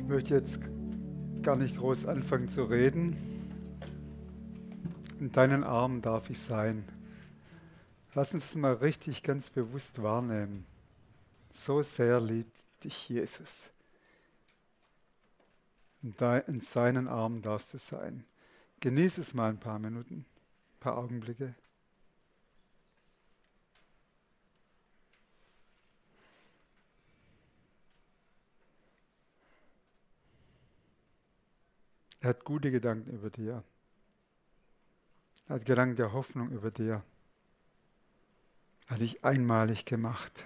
Ich möchte jetzt gar nicht groß anfangen zu reden. In deinen Armen darf ich sein. Lass uns das mal richtig ganz bewusst wahrnehmen. So sehr liebt dich Jesus. In seinen Armen darfst du sein. Genieß es mal ein paar Minuten, ein paar Augenblicke. Er hat gute Gedanken über dir. Er hat Gedanken der Hoffnung über dir. Er hat dich einmalig gemacht.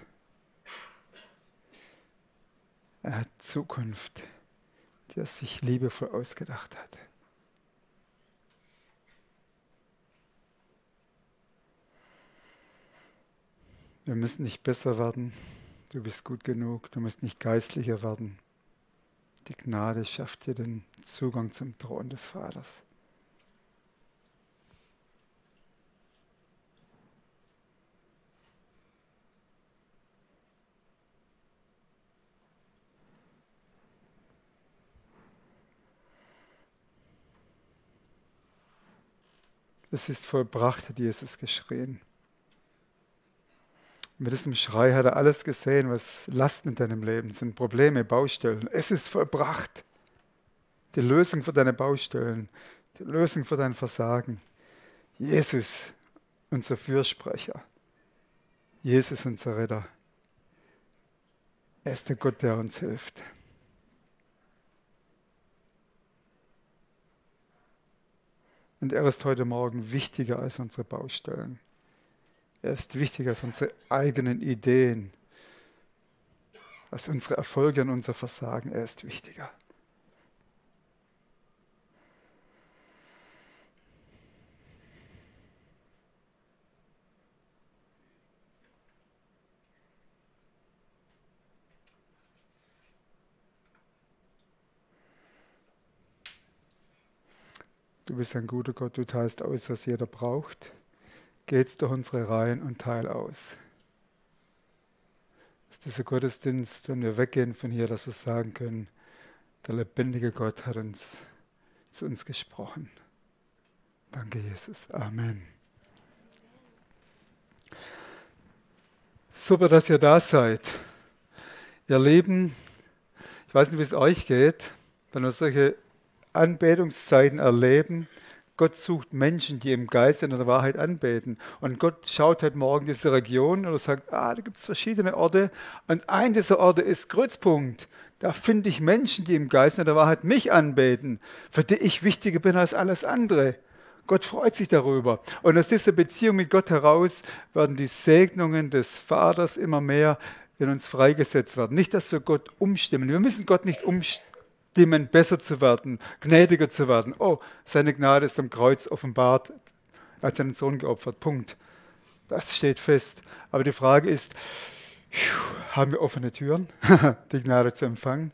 Er hat Zukunft, die er sich liebevoll ausgedacht hat. Wir müssen nicht besser werden. Du bist gut genug. Du musst nicht geistlicher werden. Die Gnade schafft dir den Zugang zum Thron des Vaters. Es ist vollbracht, hat Jesus geschrien. Mit diesem Schrei hat er alles gesehen, was Lasten in deinem Leben sind, Probleme, Baustellen. Es ist vollbracht. Die Lösung für deine Baustellen, die Lösung für dein Versagen. Jesus, unser Fürsprecher. Jesus, unser Retter. Er ist der Gott, der uns hilft. Und er ist heute Morgen wichtiger als unsere Baustellen. Er ist wichtiger als unsere eigenen Ideen, als unsere Erfolge und unser Versagen. Er ist wichtiger. Du bist ein guter Gott, du teilst aus, was jeder braucht. Geht's durch unsere Reihen und teil aus. Das ist dieser Gottesdienst, wenn wir weggehen von hier, dass wir sagen können, der lebendige Gott hat zu uns gesprochen. Danke, Jesus. Amen. Super, dass ihr da seid. Ihr Lieben, ich weiß nicht, wie es euch geht, wenn wir solche Anbetungszeiten erleben. Gott sucht Menschen, die im Geist und in der Wahrheit anbeten. Und Gott schaut heute Morgen diese Region und er sagt, da gibt es verschiedene Orte. Und ein dieser Orte ist Kreuzpunkt. Da finde ich Menschen, die im Geist und in der Wahrheit mich anbeten, für die ich wichtiger bin als alles andere. Gott freut sich darüber. Und aus dieser Beziehung mit Gott heraus werden die Segnungen des Vaters immer mehr in uns freigesetzt werden. Nicht, dass wir Gott umstimmen. Wir müssen Gott nicht umstimmen, besser zu werden, gnädiger zu werden. Oh, seine Gnade ist am Kreuz offenbart, er hat seinen Sohn geopfert. Punkt. Das steht fest. Aber die Frage ist, haben wir offene Türen, die Gnade zu empfangen?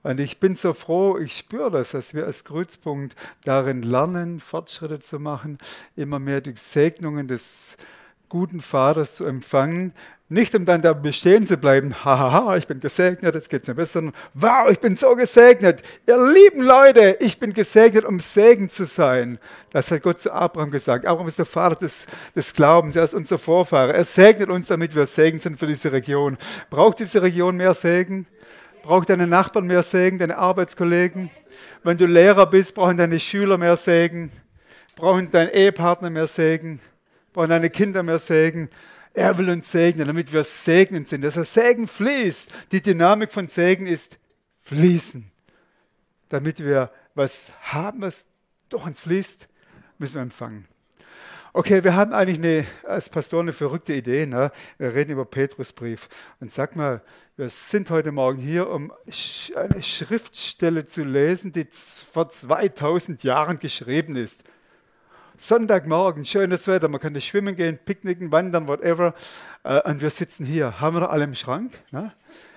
Und ich bin so froh, ich spüre das, dass wir als Kreuzpunkt darin lernen, Fortschritte zu machen, immer mehr die Segnungen des guten Vaters zu empfangen. Nicht, um dann da bestehen zu bleiben, hahaha, ich bin gesegnet, jetzt geht es mir besser. Wow, ich bin so gesegnet. Ihr lieben Leute, ich bin gesegnet, um Segen zu sein. Das hat Gott zu Abraham gesagt. Abraham ist der Vater des Glaubens, er ist unser Vorfahre. Er segnet uns, damit wir Segen sind für diese Region. Braucht diese Region mehr Segen? Braucht deine Nachbarn mehr Segen, deine Arbeitskollegen? Wenn du Lehrer bist, brauchen deine Schüler mehr Segen? Brauchen deine Ehepartner mehr Segen? Brauchen deine Kinder mehr Segen? Er will uns segnen, damit wir segnend sind. Dass der Segen fließt. Die Dynamik von Segen ist fließen. Damit wir was haben, was durch uns fließt, müssen wir empfangen. Okay, wir haben eigentlich als Pastor eine verrückte Idee. Ne? Wir reden über Petrusbrief. Und sag mal, wir sind heute Morgen hier, um eine Schriftstelle zu lesen, die vor 2000 Jahren geschrieben ist. Sonntagmorgen, schönes Wetter, man könnte schwimmen gehen, picknicken, wandern, whatever. Und wir sitzen hier. Haben wir noch alle im Schrank? Ne?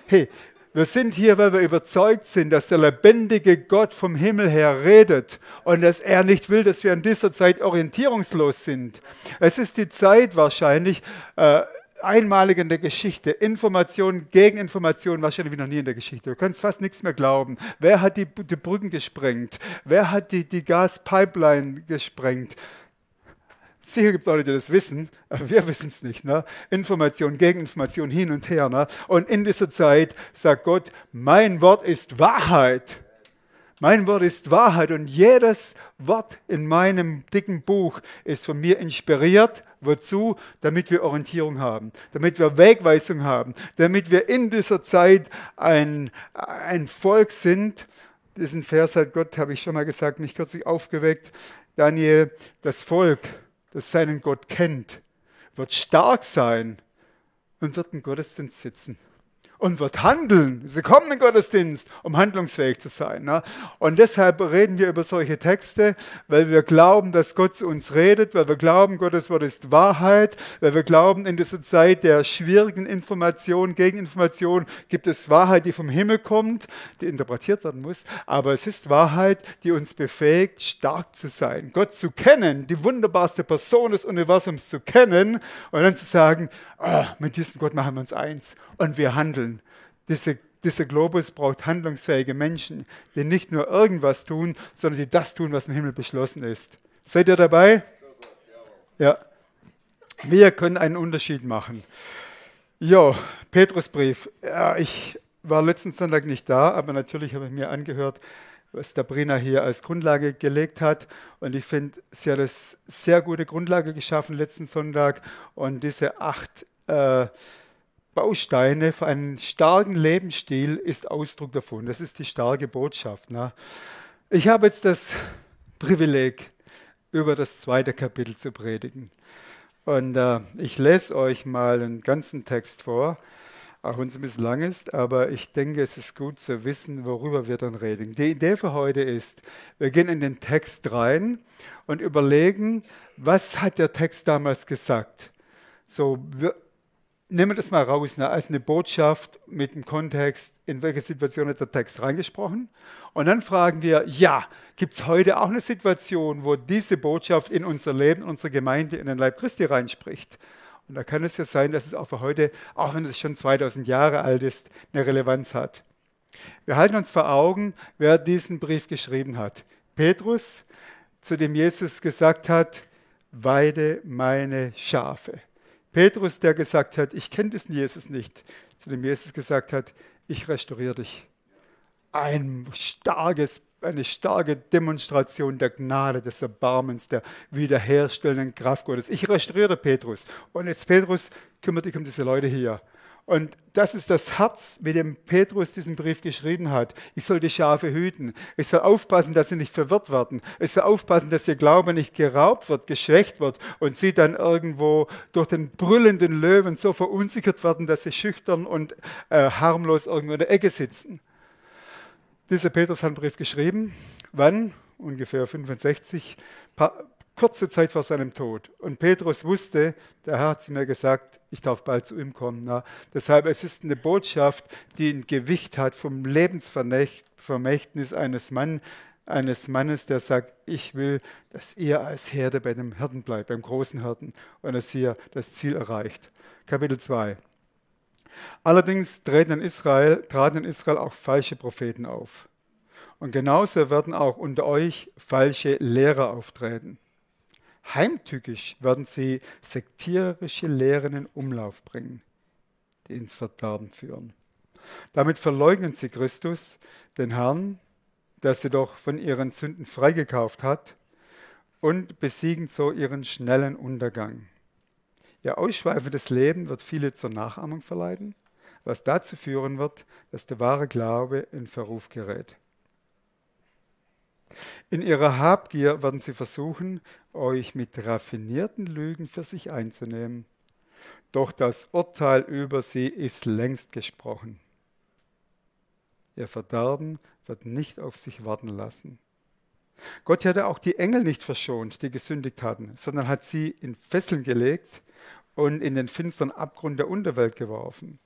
Hey, wir sind hier, weil wir überzeugt sind, dass der lebendige Gott vom Himmel her redet und dass er nicht will, dass wir in dieser Zeit orientierungslos sind. Es ist die Zeit wahrscheinlich, einmalig in der Geschichte. Information gegen Information wahrscheinlich wie noch nie in der Geschichte. Du kannst fast nichts mehr glauben. Wer hat die Brücken gesprengt? Wer hat die Gaspipeline gesprengt? Sicher gibt es Leute, die das wissen, aber wir wissen es nicht. Ne? Information gegen Information hin und her. Ne? Und in dieser Zeit sagt Gott, mein Wort ist Wahrheit. Mein Wort ist Wahrheit und jedes Wort in meinem dicken Buch ist von mir inspiriert. Wozu? Damit wir Orientierung haben, damit wir Wegweisung haben, damit wir in dieser Zeit ein Volk sind. Diesen Vers hat Gott, habe ich schon mal gesagt, mich kürzlich aufgeweckt. Daniel, das Volk, das seinen Gott kennt, wird stark sein und wird im Gottesdienst sitzen. Und wird handeln. Sie kommen in den Gottesdienst, um handlungsfähig zu sein. Ne? Und deshalb reden wir über solche Texte, weil wir glauben, dass Gott zu uns redet, weil wir glauben, Gottes Wort ist Wahrheit, weil wir glauben, in dieser Zeit der schwierigen Information, Gegeninformation gibt es Wahrheit, die vom Himmel kommt, die interpretiert werden muss. Aber es ist Wahrheit, die uns befähigt, stark zu sein, Gott zu kennen, die wunderbarste Person des Universums zu kennen und dann zu sagen, oh, mit diesem Gott machen wir uns eins und wir handeln. Dieser Globus braucht handlungsfähige Menschen, die nicht nur irgendwas tun, sondern die das tun, was im Himmel beschlossen ist. Seid ihr dabei? Ja. Wir können einen Unterschied machen. Jo, Petrusbrief. Ja, ich war letzten Sonntag nicht da, aber natürlich habe ich mir angehört, was Sabrina hier als Grundlage gelegt hat. Und ich finde, sie hat eine sehr gute Grundlage geschaffen letzten Sonntag. Und diese 8 Bausteine für einen starken Lebensstil ist Ausdruck davon. Das ist die starke Botschaft. Ne? Ich habe jetzt das Privileg, über das 2. Kapitel zu predigen. Und ich lese euch mal einen ganzen Text vor, auch wenn es ein bisschen lang ist, aber ich denke, es ist gut zu wissen, worüber wir dann reden. Die Idee für heute ist, wir gehen in den Text rein und überlegen, was hat der Text damals gesagt? So, nehmen wir das mal raus, ne, als eine Botschaft mit dem Kontext, in welche Situation hat der Text reingesprochen. Und dann fragen wir, ja, gibt es heute auch eine Situation, wo diese Botschaft in unser Leben, in unsere Gemeinde, in den Leib Christi reinspricht? Und da kann es ja sein, dass es auch für heute, auch wenn es schon 2000 Jahre alt ist, eine Relevanz hat. Wir halten uns vor Augen, wer diesen Brief geschrieben hat. Petrus, zu dem Jesus gesagt hat, weide meine Schafe. Petrus, der gesagt hat, ich kenne diesen Jesus nicht, zu dem Jesus gesagt hat, ich restauriere dich. Eine starke Demonstration der Gnade, des Erbarmens, der wiederherstellenden Kraft Gottes. Ich restauriere Petrus. Und jetzt Petrus, kümmert dich um diese Leute hier. Und das ist das Herz, mit dem Petrus diesen Brief geschrieben hat. Ich soll die Schafe hüten. Ich soll aufpassen, dass sie nicht verwirrt werden. Ich soll aufpassen, dass ihr Glaube nicht geraubt wird, geschwächt wird und sie dann irgendwo durch den brüllenden Löwen so verunsichert werden, dass sie schüchtern und harmlos irgendwo in der Ecke sitzen. Dieser Petrus hat einen Brief geschrieben. Wann? Ungefähr 65, kurze Zeit vor seinem Tod. Und Petrus wusste, der Herr hat zu mir gesagt, ich darf bald zu ihm kommen. Na, deshalb, es ist eine Botschaft, die ein Gewicht hat vom Lebensvermächtnis eines Mannes, der sagt, ich will, dass ihr als Herde bei dem Hirten bleibt, beim großen Hirten, und dass ihr das Ziel erreicht. Kapitel 2. Allerdings traten in Israel auch falsche Propheten auf. Und genauso werden auch unter euch falsche Lehrer auftreten. Heimtückisch werden sie sektierische Lehren in Umlauf bringen, die ins Verderben führen. Damit verleugnen sie Christus, den Herrn, der sie doch von ihren Sünden freigekauft hat, und besiegen so ihren schnellen Untergang. Ihr ausschweifendes Leben wird viele zur Nachahmung verleiten, was dazu führen wird, dass der wahre Glaube in Verruf gerät. In ihrer Habgier werden sie versuchen, euch mit raffinierten Lügen für sich einzunehmen. Doch das Urteil über sie ist längst gesprochen. Ihr Verderben wird nicht auf sich warten lassen. Gott hatte auch die Engel nicht verschont, die gesündigt hatten, sondern hat sie in Fesseln gelegt und in den finsteren Abgrund der Unterwelt geworfen,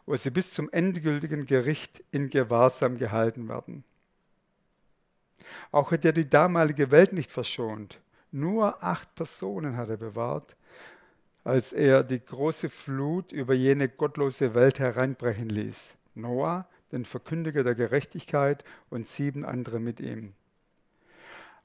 wo sie bis zum endgültigen Gericht in Gewahrsam gehalten werden. Auch hat er die damalige Welt nicht verschont. Nur 8 Personen hat er bewahrt. als er die große Flut über jene gottlose Welt hereinbrechen ließ. Noah, den Verkündiger der Gerechtigkeit, und 7 andere mit ihm.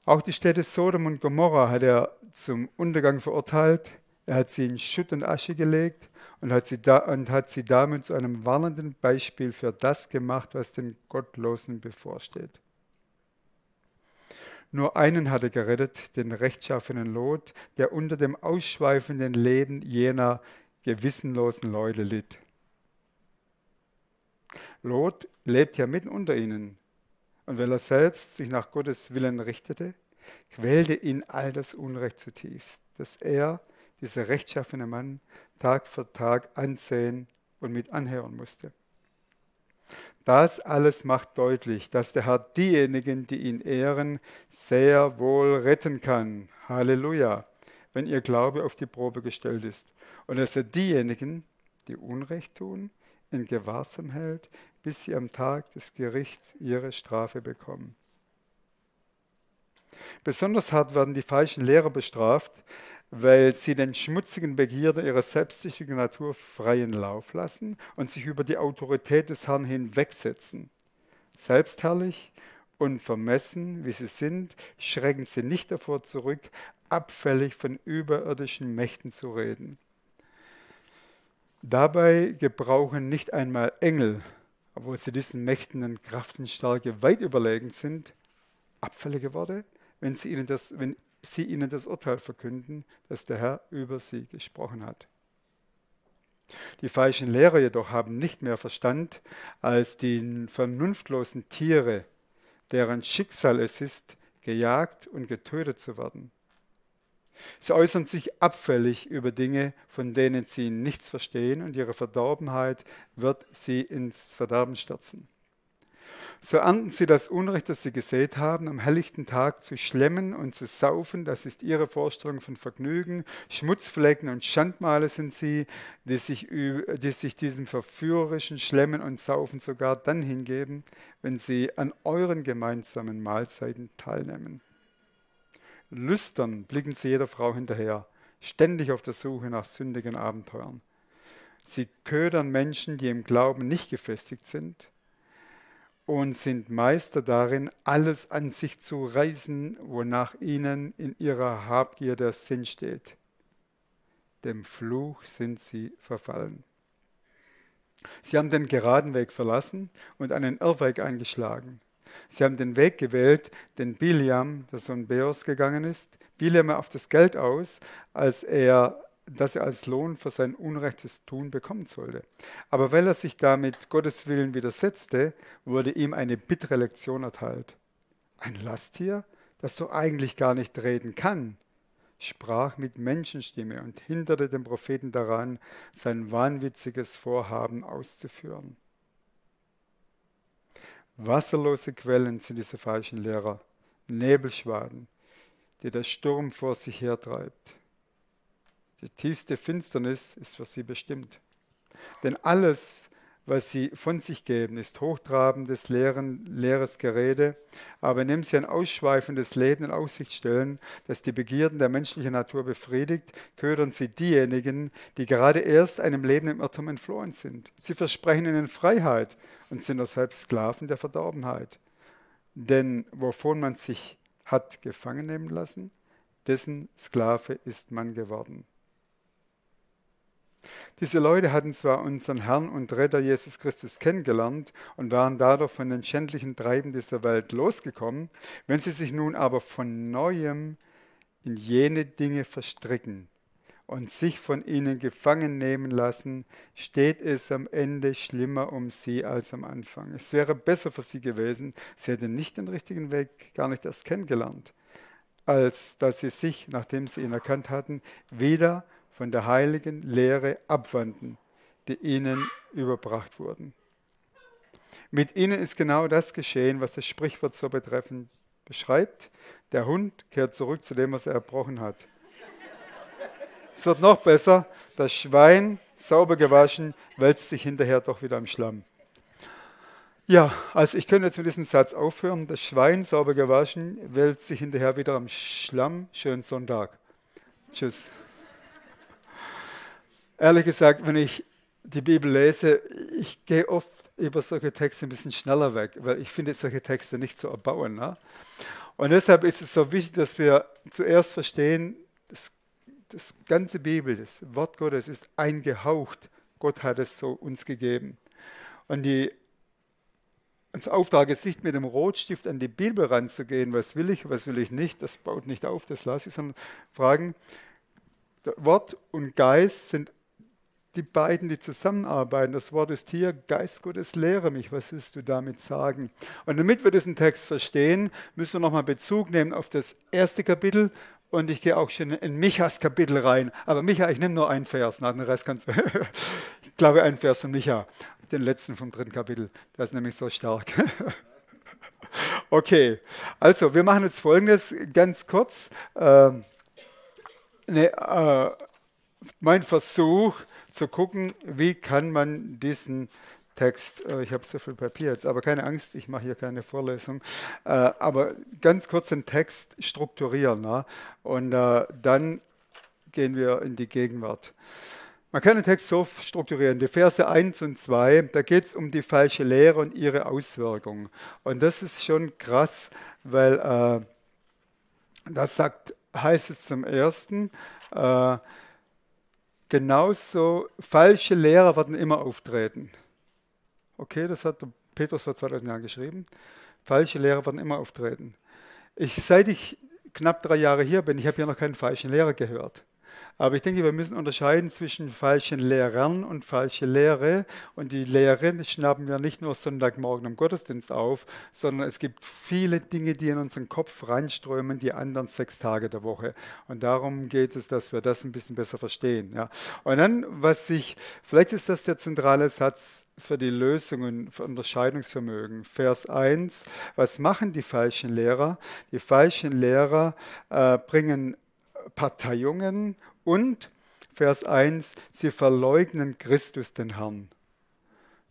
Auch die Städte Sodom und Gomorra hat er zum Untergang verurteilt. Er hat sie in Schutt und Asche gelegt und hat sie damit zu einem warnenden Beispiel für das gemacht, was den Gottlosen bevorsteht. Nur einen hat er gerettet, den rechtschaffenen Lot, der unter dem ausschweifenden Leben jener gewissenlosen Leute litt. Lot lebt ja mitten unter ihnen. Und weil er selbst sich nach Gottes Willen richtete, quälte ihn all das Unrecht zutiefst, das er, dieser rechtschaffene Mann, Tag für Tag ansehen und mit anhören musste. Das alles macht deutlich, dass der Herr diejenigen, die ihn ehren, sehr wohl retten kann. Halleluja, wenn ihr Glaube auf die Probe gestellt ist. Und dass er diejenigen, die Unrecht tun, in Gewahrsam hält, bis sie am Tag des Gerichts ihre Strafe bekommen. Besonders hart werden die falschen Lehrer bestraft, weil sie den schmutzigen Begierden ihrer selbstsüchtigen Natur freien Lauf lassen und sich über die Autorität des Herrn hinwegsetzen. Selbstherrlich und vermessen, wie sie sind, schrecken sie nicht davor zurück, abfällig von überirdischen Mächten zu reden. Dabei gebrauchen nicht einmal Engel, obwohl sie diesen Mächten und Kraftenstärke weit überlegen sind, abfällige Worte, wenn sie ihnen das Urteil verkünden, das der Herr über sie gesprochen hat. Die falschen Lehrer jedoch haben nicht mehr Verstand als die vernunftlosen Tiere, deren Schicksal es ist, gejagt und getötet zu werden. Sie äußern sich abfällig über Dinge, von denen sie nichts verstehen, und ihre Verdorbenheit wird sie ins Verderben stürzen. So ernten sie das Unrecht, das sie gesät haben, am helllichten Tag zu schlemmen und zu saufen. Das ist ihre Vorstellung von Vergnügen. Schmutzflecken und Schandmale sind sie, die sich diesem verführerischen Schlemmen und Saufen sogar dann hingeben, wenn sie an euren gemeinsamen Mahlzeiten teilnehmen. Lüstern blicken sie jeder Frau hinterher, ständig auf der Suche nach sündigen Abenteuern. Sie ködern Menschen, die im Glauben nicht gefestigt sind, und sind Meister darin, alles an sich zu reißen, wonach ihnen in ihrer Habgier der Sinn steht. Dem Fluch sind sie verfallen. Sie haben den geraden Weg verlassen und einen Irrweg eingeschlagen. Sie haben den Weg gewählt, den Biliam, der Sohn Beors, gegangen ist. Biliam auf das Geld aus, das er als Lohn für sein unrechtes Tun bekommen sollte. Aber weil er sich damit Gottes Willen widersetzte, wurde ihm eine bittere Lektion erteilt. Ein Lasttier, das doch eigentlich gar nicht reden kann, sprach mit Menschenstimme und hinderte den Propheten daran, sein wahnwitziges Vorhaben auszuführen. Wasserlose Quellen sind diese falschen Lehrer, Nebelschwaden, die der Sturm vor sich hertreibt. Die tiefste Finsternis ist für sie bestimmt. Denn alles, was sie von sich geben, ist hochtrabendes, leeres Gerede, aber indem sie ein ausschweifendes Leben in Aussicht stellen, das die Begierden der menschlichen Natur befriedigt, ködern sie diejenigen, die gerade erst einem Leben im Irrtum entflohen sind. Sie versprechen ihnen Freiheit und sind auch selbst Sklaven der Verdorbenheit. Denn wovon man sich hat gefangen nehmen lassen, dessen Sklave ist man geworden. Diese Leute hatten zwar unseren Herrn und Retter Jesus Christus kennengelernt und waren dadurch von den schändlichen Treiben dieser Welt losgekommen, wenn sie sich nun aber von Neuem in jene Dinge verstricken und sich von ihnen gefangen nehmen lassen, steht es am Ende schlimmer um sie als am Anfang. Es wäre besser für sie gewesen, sie hätten nicht den richtigen Weg gar nicht erst kennengelernt, als dass sie sich, nachdem sie ihn erkannt hatten, wieder von der heiligen Lehre abwandten, die ihnen überbracht wurden. Mit ihnen ist genau das geschehen, was das Sprichwort so betreffend beschreibt. Der Hund kehrt zurück zu dem, was er erbrochen hat. Es wird noch besser, das Schwein, sauber gewaschen, wälzt sich hinterher doch wieder im Schlamm. Ja, also ich könnte jetzt mit diesem Satz aufhören. Das Schwein, sauber gewaschen, wälzt sich hinterher wieder im Schlamm. Schönen Sonntag. Tschüss. Ehrlich gesagt, wenn ich die Bibel lese, ich gehe oft über solche Texte ein bisschen schneller weg, weil ich finde solche Texte nicht zu erbauen. Ne? Und deshalb ist es so wichtig, dass wir zuerst verstehen, das ganze Bibel, das Wort Gottes ist eingehaucht. Gott hat es so uns gegeben. Und unser Auftrag ist nicht mit dem Rotstift an die Bibel ranzugehen, was will ich nicht, das baut nicht auf, das lasse ich, sondern fragen, Wort und Geist sind die beiden, die zusammenarbeiten. Das Wort ist hier, Geist Gottes, lehre mich, was willst du damit sagen? Und damit wir diesen Text verstehen, müssen wir nochmal Bezug nehmen auf das erste Kapitel und ich gehe auch schon in Michas Kapitel rein. Aber Micha, ich nehme nur einen Vers, na, den Rest kannst du, ich glaube einen Vers von Micha, den letzten vom dritten Kapitel, der ist nämlich so stark. Okay, also wir machen jetzt Folgendes, ganz kurz. Mein Versuch zu gucken, wie kann man diesen Text, ich habe so viel Papier jetzt, aber keine Angst, ich mache hier keine Vorlesung, aber ganz kurz den Text strukturieren. Na? Und dann gehen wir in die Gegenwart. Man kann den Text so strukturieren, die Verse 1 und 2, da geht es um die falsche Lehre und ihre Auswirkungen. Und das ist schon krass, weil das heißt es zum Ersten, genauso falsche Lehrer werden immer auftreten. Okay, das hat der Petrus vor 2000 Jahren geschrieben. Falsche Lehrer werden immer auftreten. Seit ich knapp 3 Jahre hier bin, ich habe hier noch keinen falschen Lehrer gehört. Aber ich denke, wir müssen unterscheiden zwischen falschen Lehrern und falsche Lehre. Und die Lehre schnappen wir nicht nur Sonntagmorgen im Gottesdienst auf, sondern es gibt viele Dinge, die in unseren Kopf reinströmen, die anderen 6 Tage der Woche. Und darum geht es, dass wir das ein bisschen besser verstehen. Ja. Und dann, vielleicht ist das der zentrale Satz für die Lösungen, für Unterscheidungsvermögen. Vers 1, was machen die falschen Lehrer? Die falschen Lehrer bringen Parteiungen und Vers 1, sie verleugnen Christus, den Herrn.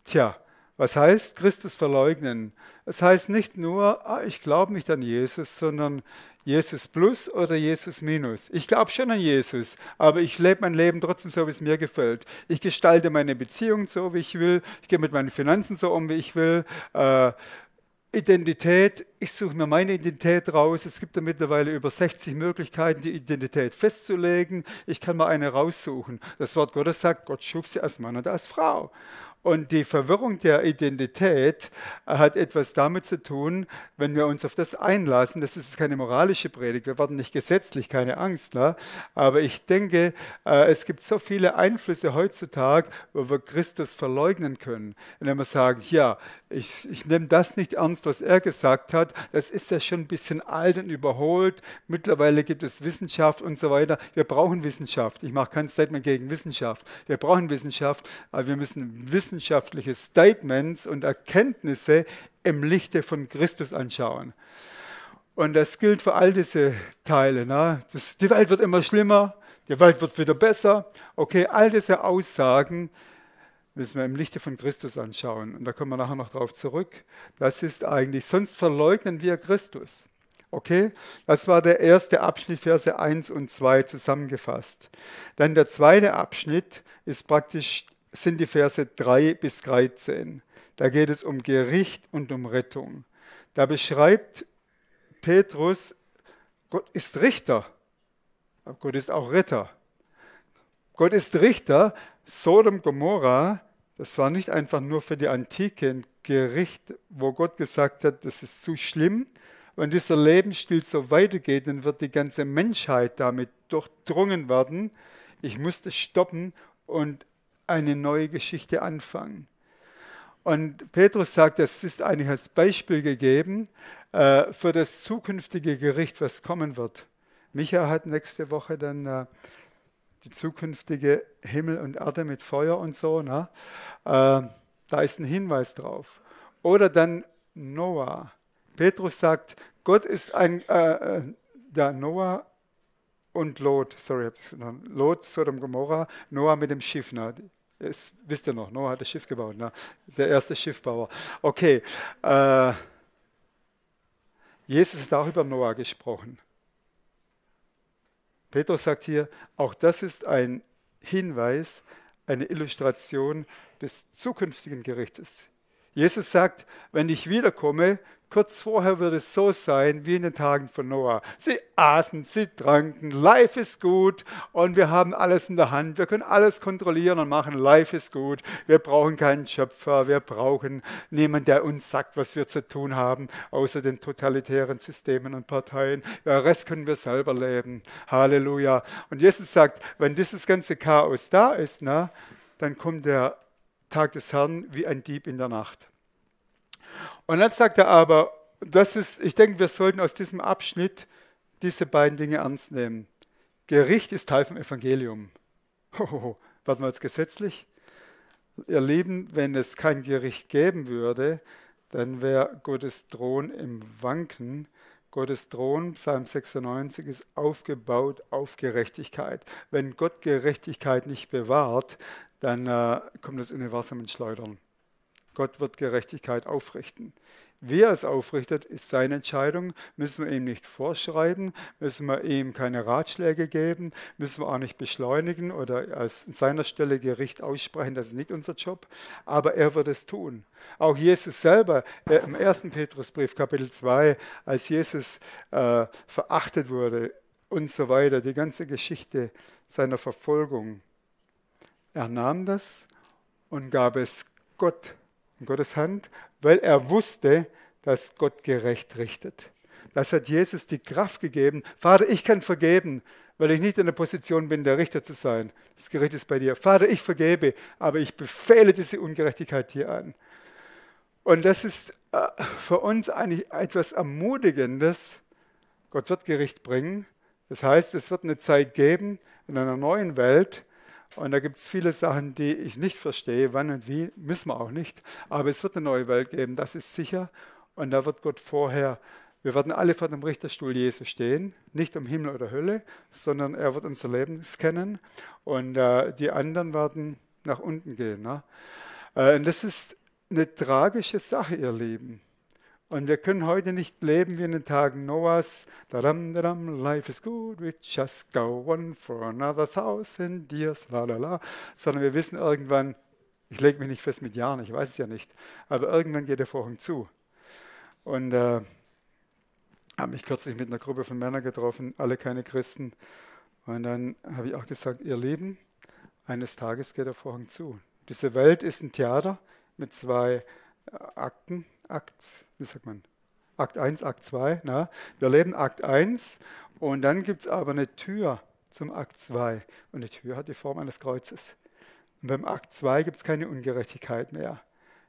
Tja, was heißt Christus verleugnen? Es heißt nicht nur, ich glaube nicht an Jesus, sondern Jesus plus oder Jesus minus. Ich glaube schon an Jesus, aber ich lebe mein Leben trotzdem so, wie es mir gefällt. Ich gestalte meine Beziehung so, wie ich will. Ich gehe mit meinen Finanzen so um, wie ich will. Identität, ich suche mir meine Identität raus. Es gibt ja mittlerweile über 60 Möglichkeiten, die Identität festzulegen. Ich kann mal eine raussuchen. Das Wort Gottes sagt, Gott schuf sie als Mann und als Frau. Und die Verwirrung der Identität hat etwas damit zu tun, wenn wir uns auf das einlassen. Das ist keine moralische Predigt, wir werden nicht gesetzlich, keine Angst. Ne? Aber ich denke, es gibt so viele Einflüsse heutzutage, wo wir Christus verleugnen können. Wenn wir sagen, ja, ich nehme das nicht ernst, was er gesagt hat, das ist ja schon ein bisschen alt und überholt. Mittlerweile gibt es Wissenschaft und so weiter. Wir brauchen Wissenschaft. Ich mache kein Statement gegen Wissenschaft. Wir brauchen Wissenschaft, aber wir müssen wissenschaftliche Statements und Erkenntnisse im Lichte von Christus anschauen. Und das gilt für all diese Teile. Ne? Die Welt wird immer schlimmer, die Welt wird wieder besser. Okay, all diese Aussagen müssen wir im Lichte von Christus anschauen. Und da kommen wir nachher noch drauf zurück. Das ist eigentlich, sonst verleugnen wir Christus. Okay, das war der erste Abschnitt, Verse 1 und 2 zusammengefasst. Dann der zweite Abschnitt sind die Verse 3 bis 13. Da geht es um Gericht und um Rettung. Da beschreibt Petrus, Gott ist Richter, aber Gott ist auch Retter. Gott ist Richter, Sodom, Gomorra, das war nicht einfach nur für die Antike ein Gericht, wo Gott gesagt hat, das ist zu schlimm. Wenn dieser Lebensstil so weitergeht, dann wird die ganze Menschheit damit durchdrungen werden. Ich musste stoppen und eine neue Geschichte anfangen. Und Petrus sagt, das ist eigentlich als Beispiel gegeben für das zukünftige Gericht, was kommen wird. Micha hat nächste Woche dann die zukünftige Himmel und Erde mit Feuer und so. Ne? Da ist ein Hinweis drauf. Oder dann Noah. Petrus sagt, Gott ist Noah und Lot, Lot, Sodom, Gomorra, Noah mit dem Schiff. Ne? Das wisst ihr noch, Noah hat das Schiff gebaut, ne? Der erste Schiffbauer. Okay, Jesus hat auch über Noah gesprochen. Petrus sagt hier, auch das ist ein Hinweis, eine Illustration des zukünftigen Gerichtes. Jesus sagt, wenn ich wiederkomme, kurz vorher wird es so sein wie in den Tagen von Noah. Sie aßen, sie tranken, life ist gut und wir haben alles in der Hand. Wir können alles kontrollieren und machen, life ist gut. Wir brauchen keinen Schöpfer, wir brauchen niemanden, der uns sagt, was wir zu tun haben, außer den totalitären Systemen und Parteien. Den Rest können wir selber leben. Halleluja. Und Jesus sagt, wenn dieses ganze Chaos da ist, dann kommt der Tag des Herrn wie ein Dieb in der Nacht. Und dann sagt er aber, ich denke, wir sollten aus diesem Abschnitt diese beiden Dinge ernst nehmen. Gericht ist Teil vom Evangelium. Warten wir jetzt gesetzlich? Ihr Lieben, wenn es kein Gericht geben würde, dann wäre Gottes Thron im Wanken. Gottes Thron, Psalm 96, ist aufgebaut auf Gerechtigkeit. Wenn Gott Gerechtigkeit nicht bewahrt, dann kommt das Universum ins Schleudern. Gott wird Gerechtigkeit aufrichten. Wie er es aufrichtet, ist seine Entscheidung. Müssen wir ihm nicht vorschreiben, müssen wir ihm keine Ratschläge geben, müssen wir auch nicht beschleunigen oder an seiner Stelle Gericht aussprechen, das ist nicht unser Job, aber er wird es tun. Auch Jesus selber, im 1. Petrusbrief, Kapitel 2, als Jesus verachtet wurde und so weiter, die ganze Geschichte seiner Verfolgung, er nahm das und gab es Gott in Gottes Hand, weil er wusste, dass Gott gerecht richtet. Das hat Jesus die Kraft gegeben. Vater, ich kann vergeben, weil ich nicht in der Position bin, der Richter zu sein. Das Gericht ist bei dir. Vater, ich vergebe, aber ich befehle diese Ungerechtigkeit dir an. Und das ist für uns eigentlich etwas Ermutigendes. Gott wird Gericht bringen. Das heißt, es wird eine Zeit geben in einer neuen Welt, und da gibt es viele Sachen, die ich nicht verstehe, wann und wie, müssen wir auch nicht. Aber es wird eine neue Welt geben, das ist sicher. Und da wird Gott vorher, wir werden alle vor dem Richterstuhl Jesu stehen, nicht um Himmel oder Hölle, sondern er wird unser Leben scannen und die anderen werden nach unten gehen. Ne? Und das ist eine tragische Sache, ihr Lieben. Und wir können heute nicht leben wie in den Tagen Noahs. Life is good, we just go on for another 1000 years, sondern wir wissen irgendwann, ich lege mich nicht fest mit Jahren, ich weiß es ja nicht, aber irgendwann geht der Vorhang zu. Und habe mich kürzlich mit einer Gruppe von Männern getroffen, alle keine Christen. Und dann habe ich auch gesagt, ihr Lieben, eines Tages geht der Vorhang zu. Diese Welt ist ein Theater mit zwei Akten. Akt 1, Akt 2. Na? Wir leben Akt 1 und dann gibt es aber eine Tür zum Akt 2 und die Tür hat die Form eines Kreuzes. Und beim Akt 2 gibt es keine Ungerechtigkeit mehr.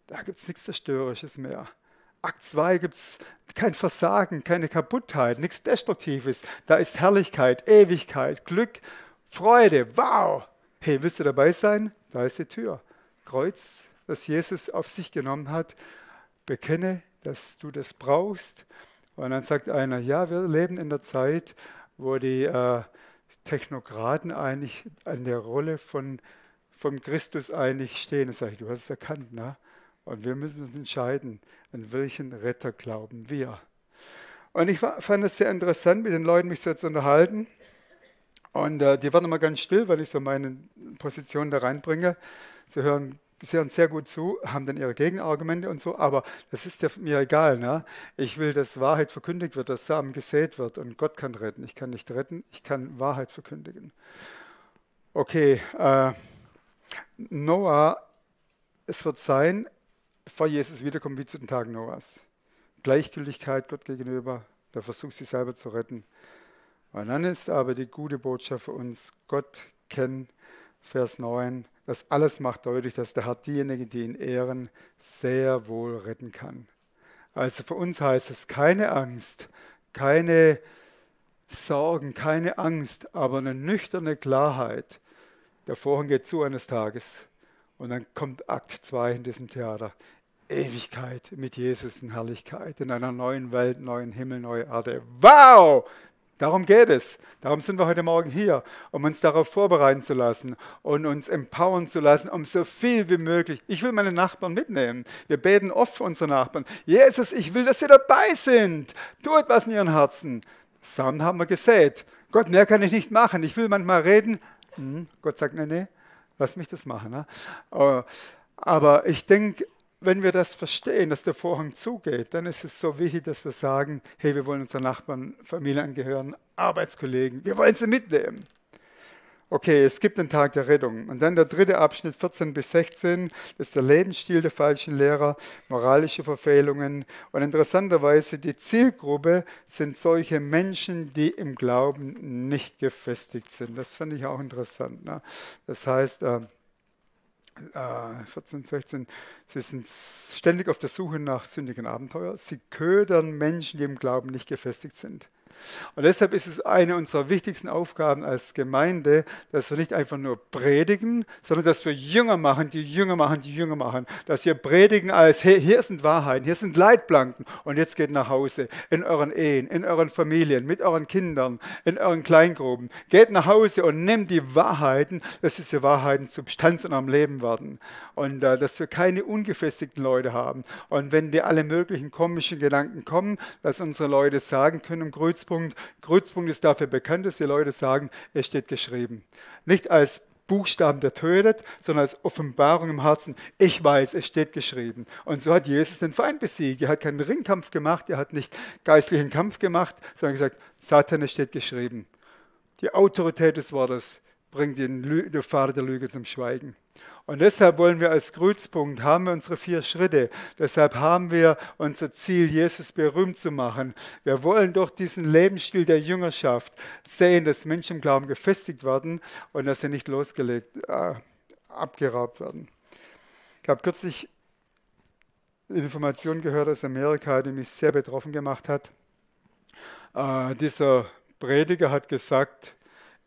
Da gibt es nichts Zerstörerisches mehr. Akt 2 gibt es kein Versagen, keine Kaputtheit, nichts Destruktives. Da ist Herrlichkeit, Ewigkeit, Glück, Freude. Wow! Hey, willst du dabei sein? Da ist die Tür. Kreuz, das Jesus auf sich genommen hat. Bekenne, dass du das brauchst. Und dann sagt einer, ja, wir leben in der Zeit, wo die Technokraten eigentlich an der Rolle von Christus eigentlich stehen. Das sage ich, du hast es erkannt, ne? Und wir müssen uns entscheiden, an welchen Retter glauben wir. Und ich fand es sehr interessant, mit den Leuten mich so zu unterhalten. Und die waren immer ganz still, weil ich so meine Position da reinbringe. Sie hören sehr gut zu, haben dann ihre Gegenargumente und so, aber das ist ja mir egal. Ne? Ich will, dass Wahrheit verkündigt wird, dass Samen gesät wird und Gott kann retten. Ich kann nicht retten, ich kann Wahrheit verkündigen. Okay, Noah, es wird sein, vor Jesus wiederkommen wie zu den Tagen Noahs. Gleichgültigkeit Gott gegenüber, der Versuch, sich selber zu retten. Und dann ist aber die gute Botschaft für uns, Gott kennen, Vers 9, das alles macht deutlich, dass der Herr diejenigen, die ihn ehren, sehr wohl retten kann. Also für uns heißt es keine Angst, keine Sorgen, keine Angst, aber eine nüchterne Klarheit. Der Vorhang geht zu eines Tages und dann kommt Akt 2 in diesem Theater. Ewigkeit mit Jesus in Herrlichkeit, in einer neuen Welt, neuen Himmel, neue Erde. Wow! Darum geht es. Darum sind wir heute Morgen hier, um uns darauf vorbereiten zu lassen und uns empowern zu lassen, um so viel wie möglich. Ich will meine Nachbarn mitnehmen. Wir beten oft für unsere Nachbarn. Jesus, ich will, dass sie dabei sind. Tu etwas in ihren Herzen. Samen haben wir gesät. Gott, mehr kann ich nicht machen. Ich will manchmal reden. Gott sagt, nee, nee, lass mich das machen. Ne? Aber ich denke, wenn wir das verstehen, dass der Vorhang zugeht, dann ist es so wichtig, dass wir sagen, hey, wir wollen unseren Nachbarn, Familienangehörigen, Arbeitskollegen, wir wollen sie mitnehmen. Okay, es gibt den Tag der Rettung. Und dann der dritte Abschnitt, 14 bis 16, das ist der Lebensstil der falschen Lehrer, moralische Verfehlungen. Und interessanterweise, die Zielgruppe sind solche Menschen, die im Glauben nicht gefestigt sind. Das fand ich auch interessant. Ne? Das heißt, 14, 16, sie sind ständig auf der Suche nach sündigen Abenteuern. Sie ködern Menschen, die im Glauben nicht gefestigt sind. Und deshalb ist es eine unserer wichtigsten Aufgaben als Gemeinde, dass wir nicht einfach nur predigen, sondern dass wir Jünger machen, die Jünger machen, die Jünger machen. Dass wir predigen als, hey, hier sind Wahrheiten, hier sind Leitplanken und jetzt geht nach Hause, in euren Ehen, in euren Familien, mit euren Kindern, in euren Kleingruppen. Geht nach Hause und nehmt die Wahrheiten, dass diese Wahrheiten Substanz in eurem Leben werden. Und dass wir keine ungefestigten Leute haben. Und wenn dir alle möglichen komischen Gedanken kommen, dass unsere Leute sagen können im Kreuzpunkt ist dafür bekannt, dass die Leute sagen, es steht geschrieben. Nicht als Buchstaben, der tötet, sondern als Offenbarung im Herzen. Ich weiß, es steht geschrieben. Und so hat Jesus den Feind besiegt. Er hat keinen Ringkampf gemacht, er hat nicht geistlichen Kampf gemacht, sondern gesagt, Satan, es steht geschrieben. Die Autorität des Wortes bringt den Vater der Lüge zum Schweigen. Und deshalb wollen wir als Kreuzpunkt, haben wir unsere 4 Schritte. Deshalb haben wir unser Ziel, Jesus berühmt zu machen. Wir wollen durch diesen Lebensstil der Jüngerschaft sehen, dass Menschen im Glauben gefestigt werden und dass sie nicht abgeraubt werden. Ich habe kürzlich Informationen gehört aus Amerika, die mich sehr betroffen gemacht hat. Dieser Prediger hat gesagt,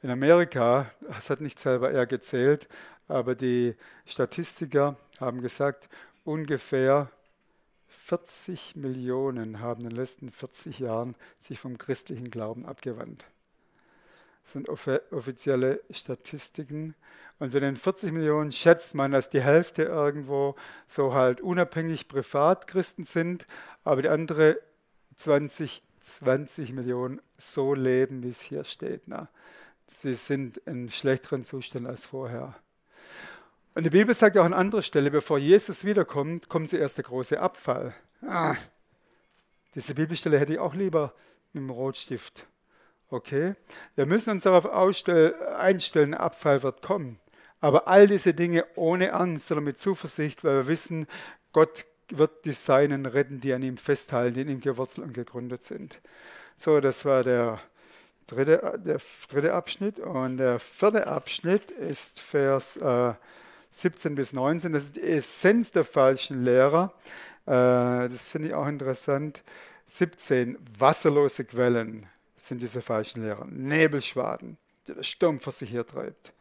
in Amerika, das hat nicht selber er gezählt, aber die Statistiker haben gesagt, ungefähr 40 Millionen haben in den letzten 40 Jahren sich vom christlichen Glauben abgewandt. Das sind offizielle Statistiken. Und von den 40 Millionen schätzt man, dass die Hälfte irgendwo so halt unabhängig privat Christen sind, aber die andere 20 Millionen so leben, wie es hier steht. Ne? Sie sind in schlechteren Zustand als vorher. Und die Bibel sagt auch an anderer Stelle, bevor Jesus wiederkommt, kommt zuerst der große Abfall. Diese Bibelstelle hätte ich auch lieber mit dem Rotstift. Okay? Wir müssen uns darauf einstellen, Abfall wird kommen. Aber all diese Dinge ohne Angst, sondern mit Zuversicht, weil wir wissen, Gott wird die Seinen retten, die an ihm festhalten, die in ihm gewurzelt und gegründet sind. So, das war der dritte Abschnitt. Und der 4. Abschnitt ist Vers 17 bis 19. Das ist die Essenz der falschen Lehrer. Das finde ich auch interessant. 17, wasserlose Quellen sind diese falschen Lehrer. Nebelschwaden, die der Sturm vor sich her treibt.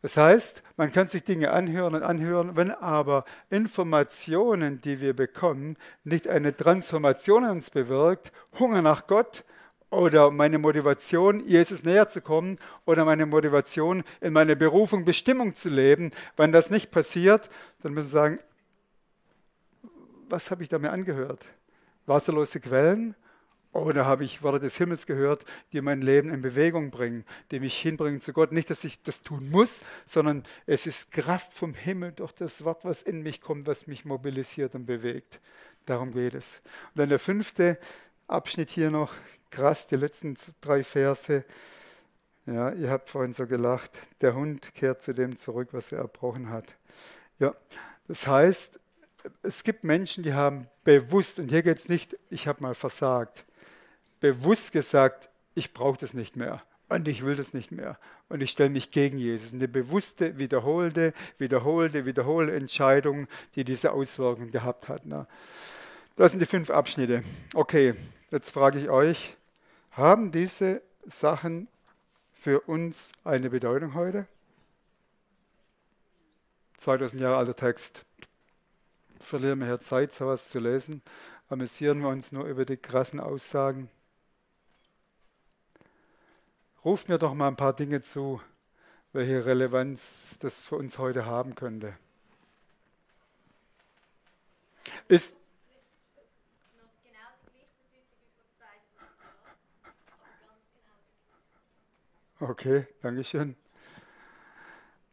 Das heißt, man kann sich Dinge anhören und anhören, wenn aber Informationen, die wir bekommen, nicht eine Transformation in uns bewirkt, Hunger nach Gott oder meine Motivation, Jesus näher zu kommen oder meine Motivation, in meiner Berufung, Bestimmung zu leben, wenn das nicht passiert, dann müssen wir sagen, was habe ich da mir angehört? Wasserlose Quellen? Oder habe ich Worte des Himmels gehört, die mein Leben in Bewegung bringen, die mich hinbringen zu Gott? Nicht, dass ich das tun muss, sondern es ist Kraft vom Himmel durch das Wort, was in mich kommt, was mich mobilisiert und bewegt. Darum geht es. Und dann der 5. Abschnitt hier noch, krass, die letzten 3 Verse. Ja, ihr habt vorhin so gelacht. Der Hund kehrt zu dem zurück, was er erbrochen hat. Ja, das heißt, es gibt Menschen, die haben bewusst, und hier geht es nicht, ich habe mal versagt, bewusst gesagt, ich brauche das nicht mehr und ich will das nicht mehr und ich stelle mich gegen Jesus. Eine bewusste, wiederholte Entscheidung, die diese Auswirkungen gehabt hat. Ne? Das sind die 5 Abschnitte. Okay, jetzt frage ich euch, haben diese Sachen für uns eine Bedeutung heute? 2000 Jahre alter Text. Verlieren wir hier Zeit, sowas zu lesen? Amüsieren wir uns nur über die krassen Aussagen? Ruft mir doch mal ein paar Dinge zu, welche Relevanz das für uns heute haben könnte. Ist okay, Dankeschön.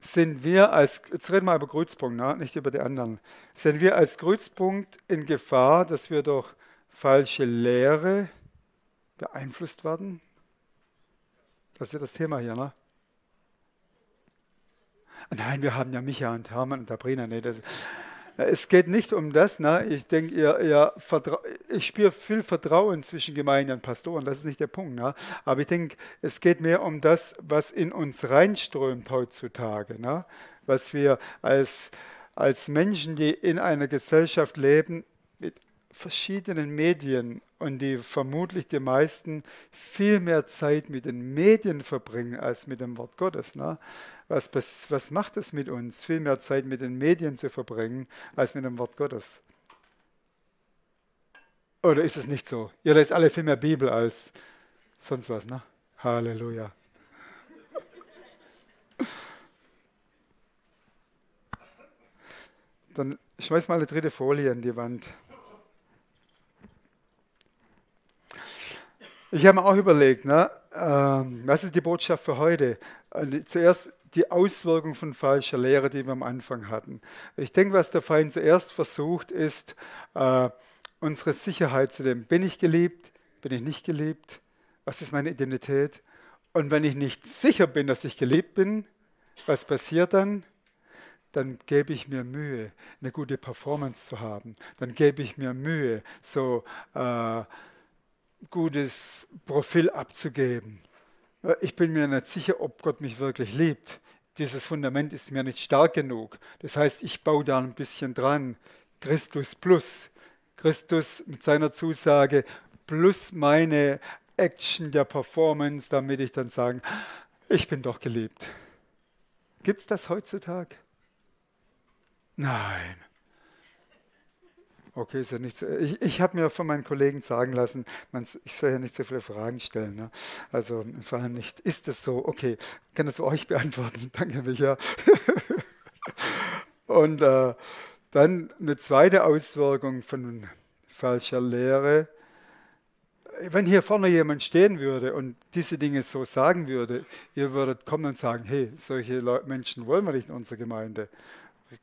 sind wir als, jetzt reden wir über Kreuzpunkt, ne? Nicht über die anderen, sind wir als Kreuzpunkt in Gefahr, dass wir durch falsche Lehre beeinflusst werden? Das ist ja das Thema hier, ne? Nein, wir haben ja Micha und Hermann und Sabrina. Nee, es geht nicht um das. Ne? Ich denke, ich spüre viel Vertrauen zwischen Gemeinde und Pastoren. Das ist nicht der Punkt. Ne? Aber ich denke, es geht mehr um das, was in uns reinströmt heutzutage. Ne? Was wir als Menschen, die in einer Gesellschaft leben, mit verschiedenen Medien und die vermutlich die meisten viel mehr Zeit mit den Medien verbringen als mit dem Wort Gottes. Ne? Was macht es mit uns, viel mehr Zeit mit den Medien zu verbringen als mit dem Wort Gottes? Oder ist es nicht so? Ihr lest alle viel mehr Bibel als sonst was, ne? Halleluja. Dann schmeiß mal eine dritte Folie an die Wand. Ich habe mir auch überlegt, ne, was ist die Botschaft für heute? Zuerst die Auswirkung von falscher Lehre, die wir am Anfang hatten. Ich denke, was der Feind zuerst versucht, ist, unsere Sicherheit zu dem, bin ich geliebt, bin ich nicht geliebt, was ist meine Identität? Und wenn ich nicht sicher bin, dass ich geliebt bin, was passiert dann? Dann gebe ich mir Mühe, eine gute Performance zu haben. Dann gebe ich mir Mühe, so gutes Profil abzugeben. Ich bin mir nicht sicher, ob Gott mich wirklich liebt. Dieses Fundament ist mir nicht stark genug. Das heißt, ich baue da ein bisschen dran. Christus plus. Christus mit seiner Zusage plus meine Action der Performance, damit ich dann sagen, ich bin doch geliebt. Gibt es das heutzutage? Nein. Okay, ist ja nicht so. Ich habe mir von meinen Kollegen sagen lassen, ich soll ja nicht so viele Fragen stellen. Ne? Also vor allem nicht, ist es so? Okay, kann das für euch beantworten? Danke, Micha. Und dann eine zweite Auswirkung von falscher Lehre. Wenn hier vorne jemand stehen würde und diese Dinge so sagen würde, ihr würdet kommen und sagen, hey, solche Menschen wollen wir nicht in unserer Gemeinde.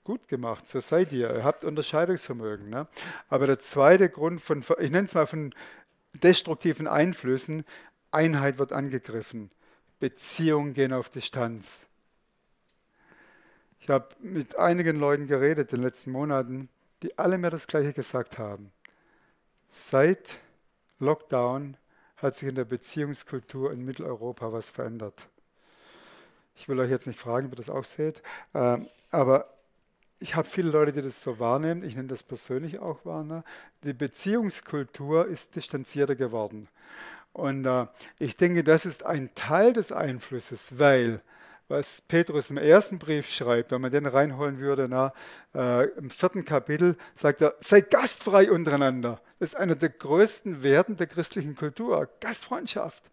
Gut gemacht, so seid ihr. Ihr habt Unterscheidungsvermögen. Ne? Aber der zweite Grund ich nenne es mal von destruktiven Einflüssen, Einheit wird angegriffen. Beziehungen gehen auf Distanz. Ich habe mit einigen Leuten geredet in den letzten Monaten, die alle mir das Gleiche gesagt haben. Seit Lockdown hat sich in der Beziehungskultur in Mitteleuropa was verändert. Ich will euch jetzt nicht fragen, ob ihr das auch seht, aber ich habe viele Leute, die das so wahrnehmen. Ich nenne das persönlich auch wahr. Ne? Die Beziehungskultur ist distanzierter geworden. Und ich denke, das ist ein Teil des Einflusses, weil, was Petrus im ersten Brief schreibt, wenn man den reinholen würde, im 4. Kapitel, sagt er, seid gastfrei untereinander. Das ist einer der größten Werten der christlichen Kultur, Gastfreundschaft.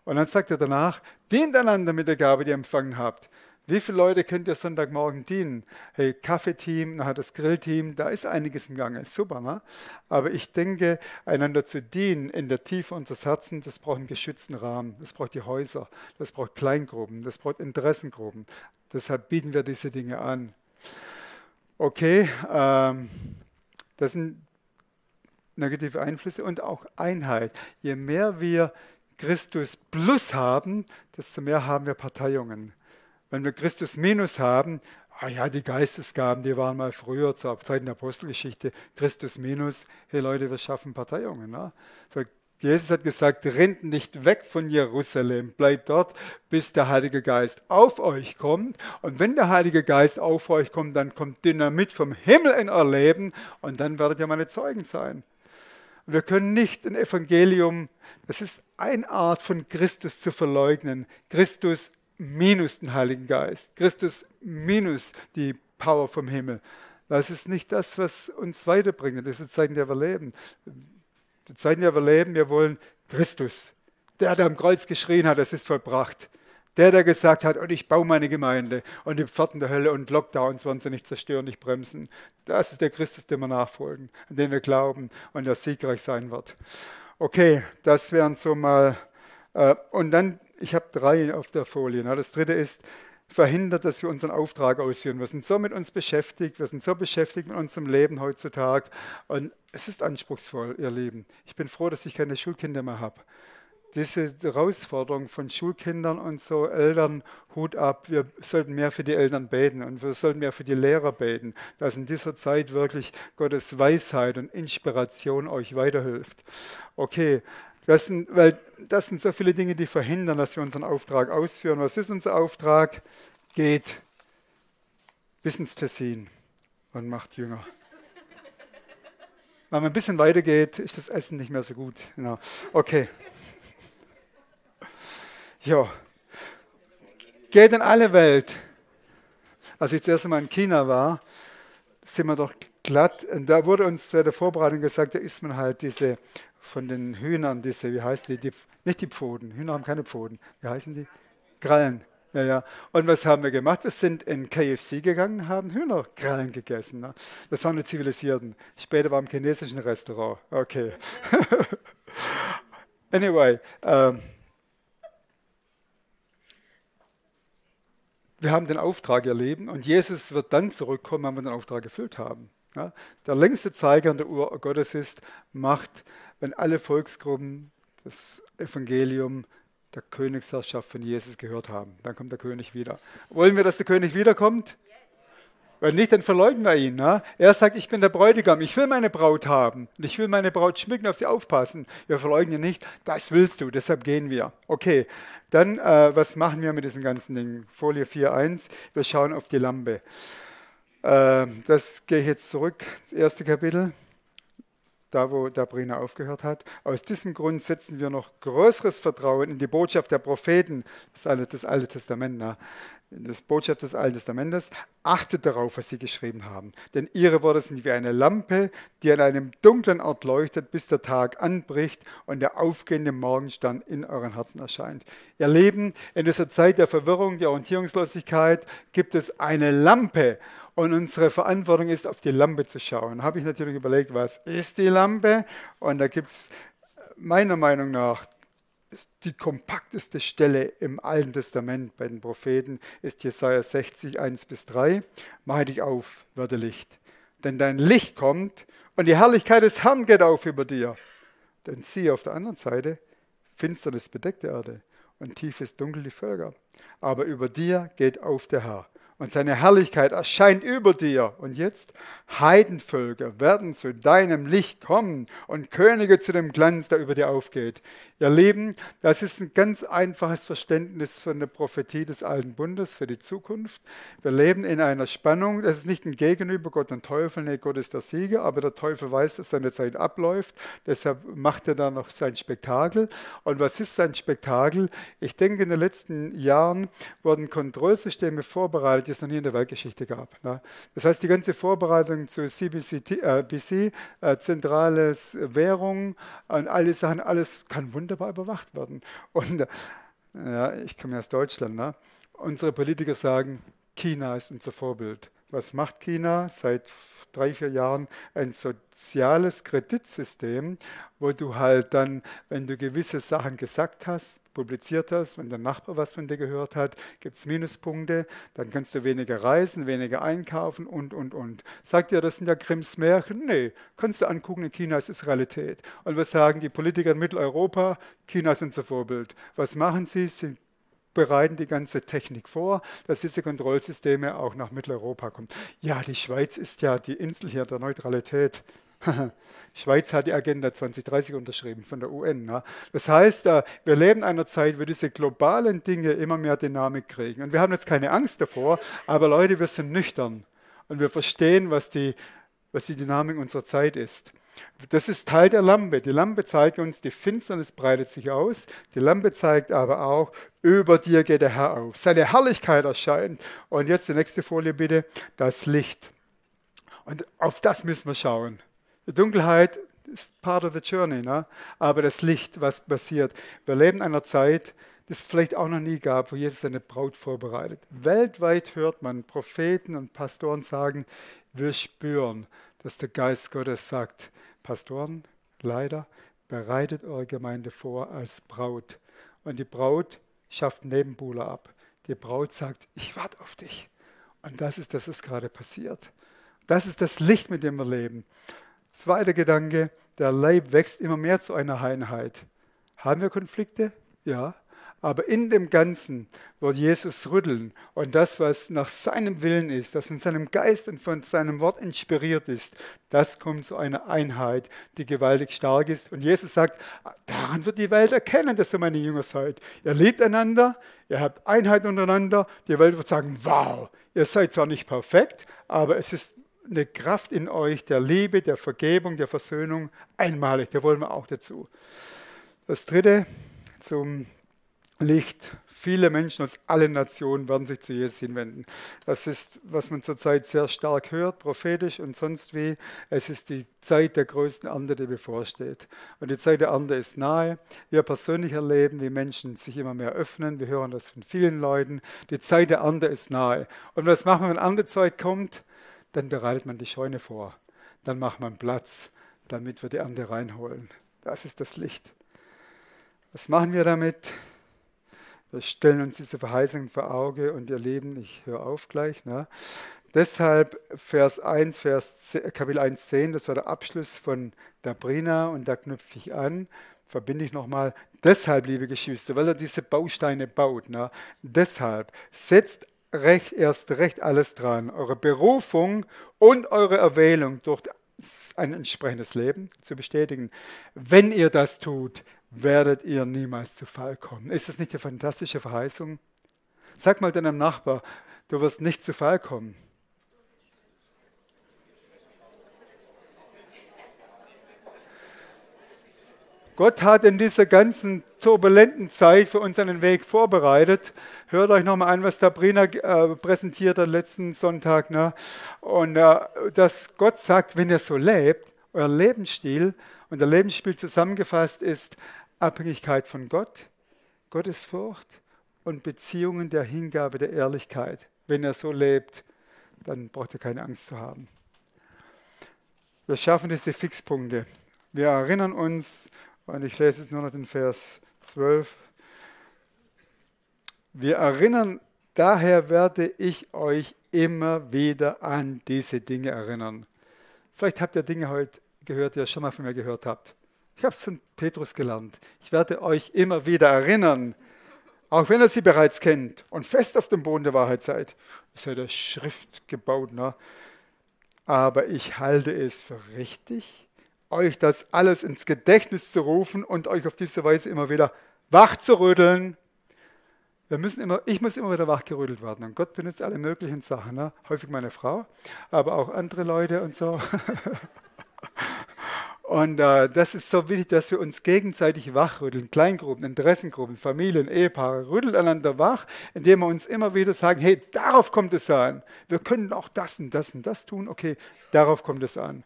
Und dann sagt er danach, dient einander mit der Gabe, die ihr empfangen habt. Wie viele Leute könnt ihr Sonntagmorgen dienen? Hey, Kaffeeteam, nachher das Grillteam, da ist einiges im Gange, super, ne? Aber ich denke, einander zu dienen in der Tiefe unseres Herzens, das braucht einen geschützten Rahmen, das braucht die Häuser, das braucht Kleingruppen, das braucht Interessengruppen. Deshalb bieten wir diese Dinge an. Okay, das sind negative Einflüsse und auch Einheit. Je mehr wir Christus plus haben, desto mehr haben wir Parteiungen. Wenn wir Christus minus haben, die Geistesgaben, die waren mal früher zur Zeit der Apostelgeschichte, Christus minus, hey Leute, wir schaffen Parteiungen. Ne? So, Jesus hat gesagt, rennt nicht weg von Jerusalem, bleibt dort, bis der Heilige Geist auf euch kommt. Und wenn der Heilige Geist auf euch kommt, dann kommt Dynamit vom Himmel in euer Leben und dann werdet ihr meine Zeugen sein. Und wir können nicht ein Evangelium, das ist eine Art von Christus zu verleugnen, Christus minus den Heiligen Geist, Christus minus die Power vom Himmel. Das ist nicht das, was uns weiterbringt. Das ist die Zeit, in der wir leben. Die Zeit, in der wir leben, wir wollen Christus. Der am Kreuz geschrien hat, es ist vollbracht. Der gesagt hat, und ich baue meine Gemeinde. Und die Pforten der Hölle und Lockdowns werden sie nicht zerstören, nicht bremsen. Das ist der Christus, dem wir nachfolgen, an den wir glauben und der siegreich sein wird. Okay, das wären so mal... Und dann, ich habe 3 auf der Folie. Das dritte ist verhindert, dass wir unseren Auftrag ausführen. Wir sind so mit uns beschäftigt, wir sind so beschäftigt mit unserem Leben heutzutage. Und es ist anspruchsvoll, ihr Lieben. Ich bin froh, dass ich keine Schulkinder mehr habe. Diese Herausforderung von Schulkindern und so, Eltern, Hut ab, wir sollten mehr für die Eltern beten und wir sollten mehr für die Lehrer beten, dass in dieser Zeit wirklich Gottes Weisheit und Inspiration euch weiterhilft. Okay, weil das sind so viele Dinge, die verhindern, dass wir unseren Auftrag ausführen. Was ist unser Auftrag? Geht bis ins Tessin und macht Jünger. Wenn man ein bisschen weitergeht, ist das Essen nicht mehr so gut. Genau. Okay. Ja, geht in alle Welt. Als ich das erste Mal in China war, sind wir doch glatt. Und da wurde uns bei der Vorbereitung gesagt, da isst man halt diese von den Hühnern, diese, wie heißen die? Nicht die Pfoten, Hühner haben keine Pfoten. Wie heißen die? Krallen. Ja, ja. Und was haben wir gemacht? Wir sind in KFC gegangen, haben Hühnerkrallen gegessen. Ne? Das waren die Zivilisierten. Später war im chinesischen Restaurant. Okay. Anyway, wir haben den Auftrag erleben und Jesus wird dann zurückkommen, wenn wir den Auftrag erfüllt haben. Ja, der längste Zeiger an der Uhr Gottes ist, macht, wenn alle Volksgruppen das Evangelium der Königsherrschaft von Jesus gehört haben. Dann kommt der König wieder. Wollen wir, dass der König wiederkommt? Wenn nicht, dann verleugnen wir ihn. Ne? Er sagt, ich bin der Bräutigam, ich will meine Braut haben und ich will meine Braut schmücken, auf sie aufpassen. Wir verleugnen nicht, das willst du, deshalb gehen wir. Okay, dann was machen wir mit diesen ganzen Dingen? Folie 4.1, wir schauen auf die Lampe. Das gehe ich jetzt zurück, das erste Kapitel, da wo Dabrina aufgehört hat. Aus diesem Grund setzen wir noch größeres Vertrauen in die Botschaft der Propheten, das Alte Testament, ne? Das Botschaft des Alten Testamentes, achtet darauf, was sie geschrieben haben. Denn ihre Worte sind wie eine Lampe, die an einem dunklen Ort leuchtet, bis der Tag anbricht und der aufgehende Morgenstern in euren Herzen erscheint. Ihr Leben, in dieser Zeit der Verwirrung, der Orientierungslosigkeit, gibt es eine Lampe. Und unsere Verantwortung ist, auf die Lampe zu schauen. Da habe ich natürlich überlegt, was ist die Lampe? Und da gibt es meiner Meinung nach die kompakteste Stelle im Alten Testament bei den Propheten ist Jesaja 60, 1-3. Mache dich auf, werde Licht. Denn dein Licht kommt und die Herrlichkeit des Herrn geht auf über dir. Denn siehe auf der anderen Seite, Finsternis bedeckt die Erde und tiefes Dunkel die Völker. Aber über dir geht auf der Herr. Und seine Herrlichkeit erscheint über dir. Und jetzt, Heidenvölker werden zu deinem Licht kommen und Könige zu dem Glanz, der über dir aufgeht. Ihr Lieben, das ist ein ganz einfaches Verständnis von der Prophetie des Alten Bundes für die Zukunft. Wir leben in einer Spannung, das ist nicht ein Gegenüber Gott und Teufel, nee, Gott ist der Sieger, aber der Teufel weiß, dass seine Zeit abläuft, deshalb macht er da noch sein Spektakel. Und was ist sein Spektakel? Ich denke, in den letzten Jahren wurden Kontrollsysteme vorbereitet, die es noch nie in der Weltgeschichte gab. Ne? Das heißt, die ganze Vorbereitung zu BC, zentrales Währung und alle Sachen, alles kann wunderbar überwacht werden. Und ja, ich komme aus Deutschland. Ne? Unsere Politiker sagen, China ist unser Vorbild. Was macht China? Seit 3-4 Jahren ein soziales Kreditsystem, wo du halt dann, wenn du gewisse Sachen gesagt hast, publiziert hast, wenn der Nachbar was von dir gehört hat, gibt es Minuspunkte, dann kannst du weniger reisen, weniger einkaufen und. Sagt ihr, das sind ja Grimms Märchen? Nee, kannst du angucken, in China ist es Realität. Und was sagen die Politiker in Mitteleuropa? China ist unser Vorbild. Was machen sie? Sie bereiten die ganze Technik vor, dass diese Kontrollsysteme auch nach Mitteleuropa kommen. Ja, die Schweiz ist ja die Insel hier der Neutralität. Schweiz hat die Agenda 2030 unterschrieben von der UN. Ne? Das heißt, wir leben in einer Zeit, wo diese globalen Dinge immer mehr Dynamik kriegen. Und wir haben jetzt keine Angst davor, aber Leute, wir sind nüchtern und wir verstehen, was die Dynamik unserer Zeit ist. Das ist Teil der Lampe. Die Lampe zeigt uns, die Finsternis breitet sich aus. Die Lampe zeigt aber auch, über dir geht der Herr auf. Seine Herrlichkeit erscheint. Und jetzt die nächste Folie bitte, das Licht. Und auf das müssen wir schauen. Die Dunkelheit ist part of the journey, ne? Aber das Licht, was passiert. Wir leben in einer Zeit, die es vielleicht auch noch nie gab, wo Jesus seine Braut vorbereitet. Weltweit hört man Propheten und Pastoren sagen, wir spüren, dass der Geist Gottes sagt, Pastoren, Leiter, bereitet eure Gemeinde vor als Braut. Und die Braut schafft Nebenbuhler ab. Die Braut sagt, ich warte auf dich. Und das ist, was gerade passiert. Das ist das Licht, mit dem wir leben. Zweiter Gedanke, der Leib wächst immer mehr zu einer Einheit. Haben wir Konflikte? Ja. Aber in dem Ganzen wird Jesus rütteln und das, was nach seinem Willen ist, das von seinem Geist und von seinem Wort inspiriert ist, das kommt zu einer Einheit, die gewaltig stark ist. Und Jesus sagt, daran wird die Welt erkennen, dass ihr meine Jünger seid. Ihr liebt einander, ihr habt Einheit untereinander. Die Welt wird sagen, wow, ihr seid zwar nicht perfekt, aber es ist eine Kraft in euch der Liebe, der Vergebung, der Versöhnung einmalig. Da wollen wir auch dazu. Das Dritte zum Licht. Viele Menschen aus allen Nationen werden sich zu Jesus hinwenden. Das ist, was man zurzeit sehr stark hört, prophetisch und sonst wie. Es ist die Zeit der größten Ernte, die bevorsteht. Und die Zeit der Ernte ist nahe. Wir persönlich erleben, wie Menschen sich immer mehr öffnen. Wir hören das von vielen Leuten. Die Zeit der Ernte ist nahe. Und was machen wir, wenn Erntezeit kommt? Dann bereitet man die Scheune vor. Dann macht man Platz, damit wir die Ernte reinholen. Das ist das Licht. Was machen wir damit? Wir stellen uns diese Verheißungen vor Augen und ihr Lieben, ich höre auf gleich. Ne? Deshalb Vers 1, Kapitel 1, 10, das war der Abschluss von Dabrina und da knüpfe ich an, verbinde ich nochmal. Deshalb, liebe Geschwister, weil er diese Bausteine baut, ne? Deshalb setzt erst recht alles dran, eure Berufung und eure Erwählung durch ein entsprechendes Leben zu bestätigen. Wenn ihr das tut, werdet ihr niemals zu Fall kommen. Ist das nicht eine fantastische Verheißung? Sag mal deinem Nachbar, du wirst nicht zu Fall kommen. Gott hat in dieser ganzen turbulenten Zeit für uns einen Weg vorbereitet. Hört euch nochmal an, was Sabrina präsentiert hat letzten Sonntag. Ne? Und dass Gott sagt, wenn ihr so lebt, euer Lebensstil, und der Lebensstil zusammengefasst ist Abhängigkeit von Gott, Gottesfurcht und Beziehungen der Hingabe, der Ehrlichkeit. Wenn ihr so lebt, dann braucht ihr keine Angst zu haben. Wir schaffen diese Fixpunkte. Wir erinnern uns, und ich lese jetzt nur noch den Vers 12. Wir erinnern, daher werde ich euch immer wieder an diese Dinge erinnern. Vielleicht habt ihr Dinge heute gehört, die ihr schon mal von mir gehört habt. Ich habe es von Petrus gelernt. Ich werde euch immer wieder erinnern, auch wenn ihr sie bereits kennt und fest auf dem Boden der Wahrheit seid. Ihr seid der Schrift gebaut, ne? Aber ich halte es für richtig, euch das alles ins Gedächtnis zu rufen und euch auf diese Weise immer wieder wach zu rütteln. Ich muss immer wieder wachgerüttelt werden. Und Gott benutzt alle möglichen Sachen. Ne? Häufig meine Frau, aber auch andere Leute und so. Und das ist so wichtig, dass wir uns gegenseitig wachrütteln. Kleingruppen, Interessengruppen, Familien, Ehepaare rütteln einander wach, indem wir uns immer wieder sagen, hey, darauf kommt es an. Wir können auch das und das und das tun. Okay, darauf kommt es an.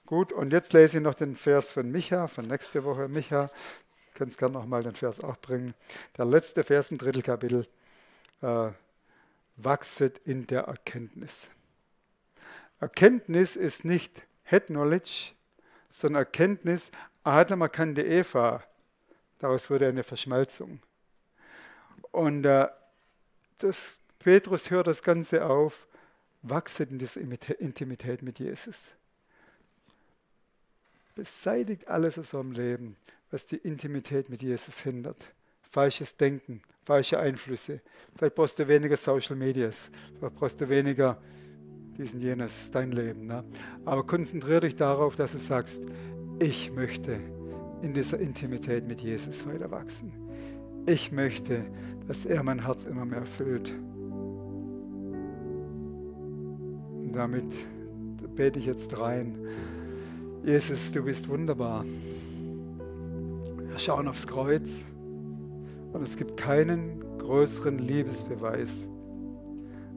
Gut, und jetzt lese ich noch den Vers von Micha, von nächste Woche. Micha, du kannst gerne nochmal den Vers auch bringen. Der letzte Vers im Drittelkapitel. Wachset in der Erkenntnis. Erkenntnis ist nicht Head Knowledge, sondern Erkenntnis, Adam erkannte Eva. Daraus wurde eine Verschmalzung. Und Petrus hört das Ganze auf, wachset in dieser Intimität mit Jesus. Beseitigt alles aus eurem Leben, was die Intimität mit Jesus hindert. Falsches Denken, falsche Einflüsse. Vielleicht brauchst du weniger Social Medias, vielleicht brauchst du weniger dies und jenes, dein Leben. Ne? Aber konzentriere dich darauf, dass du sagst, ich möchte in dieser Intimität mit Jesus weiter wachsen. Ich möchte, dass er mein Herz immer mehr füllt. Und damit bete ich jetzt rein. Jesus, du bist wunderbar. Wir schauen aufs Kreuz und es gibt keinen größeren Liebesbeweis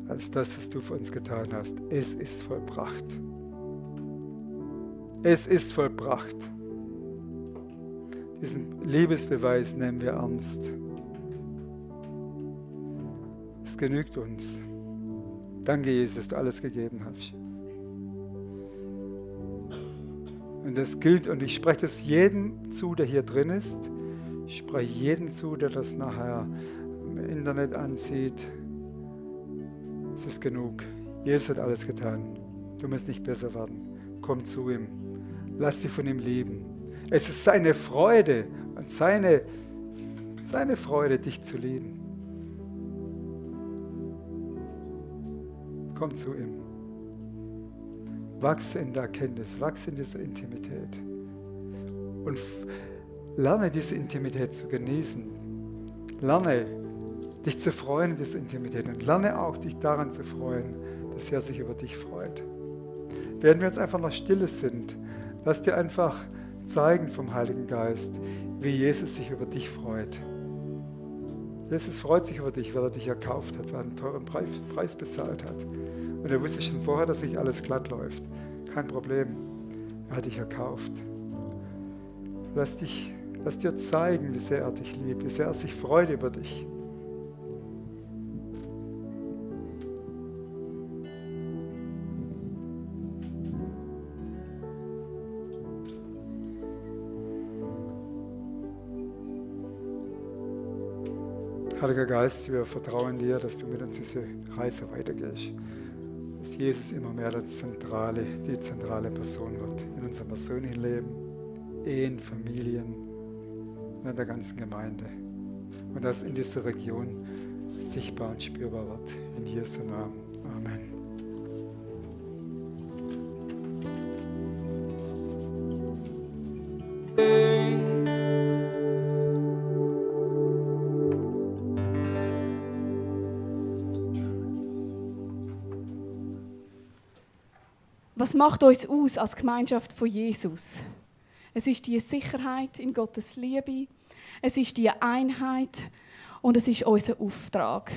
als das, was du für uns getan hast. Es ist vollbracht. Es ist vollbracht. Diesen Liebesbeweis nehmen wir ernst. Es genügt uns. Danke, Jesus, dass du alles gegeben hast. Und das gilt, und ich spreche das jedem zu, der hier drin ist. Ich spreche jedem zu, der das nachher im Internet ansieht. Es ist genug. Jesus hat alles getan. Du musst nicht besser werden. Komm zu ihm. Lass dich von ihm lieben. Es ist seine Freude und seine Freude, dich zu lieben. Komm zu ihm. Wachse in der Erkenntnis, wachse in dieser Intimität. Und lerne diese Intimität zu genießen. Lerne dich zu freuen in dieser Intimität und lerne auch dich daran zu freuen, dass er sich über dich freut. Während wir jetzt einfach noch stille sind, lass dir einfach zeigen vom Heiligen Geist, wie Jesus sich über dich freut. Jesus freut sich über dich, weil er dich erkauft hat, weil er einen teuren Preis bezahlt hat. Und er wusste schon vorher, dass nicht alles glatt läuft. Kein Problem. Er hat dich erkauft. Lass dir zeigen, wie sehr er dich liebt, wie sehr er sich freut über dich. Heiliger Geist, wir vertrauen dir, dass du mit uns diese Reise weitergehst. Dass Jesus immer mehr die zentrale Person wird in unserem persönlichen Leben, Ehen, Familien und in der ganzen Gemeinde. Und dass in dieser Region sichtbar und spürbar wird. In Jesu Namen. Amen. Was macht uns aus als Gemeinschaft von Jesus? Es ist die Sicherheit in Gottes Liebe, es ist die Einheit und es ist unser Auftrag.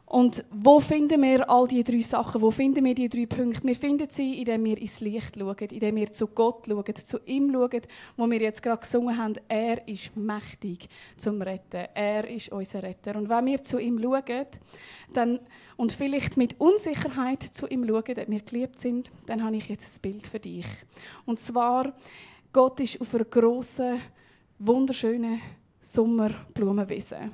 Und wo finden wir all diese 3 Sachen? Wo finden wir die 3 Punkte? Wir finden sie, indem wir ins Licht schauen, indem wir zu Gott schauen, zu ihm schauen, wo wir jetzt gerade gesungen haben, er ist mächtig zum Retten. Er ist unser Retter. Und wenn wir zu ihm schauen, und vielleicht mit Unsicherheit zu ihm schauen, dass wir geliebt sind, dann habe ich jetzt ein Bild für dich. Und zwar, Gott ist auf einer grossen, wunderschönen Sommerblumenwiese.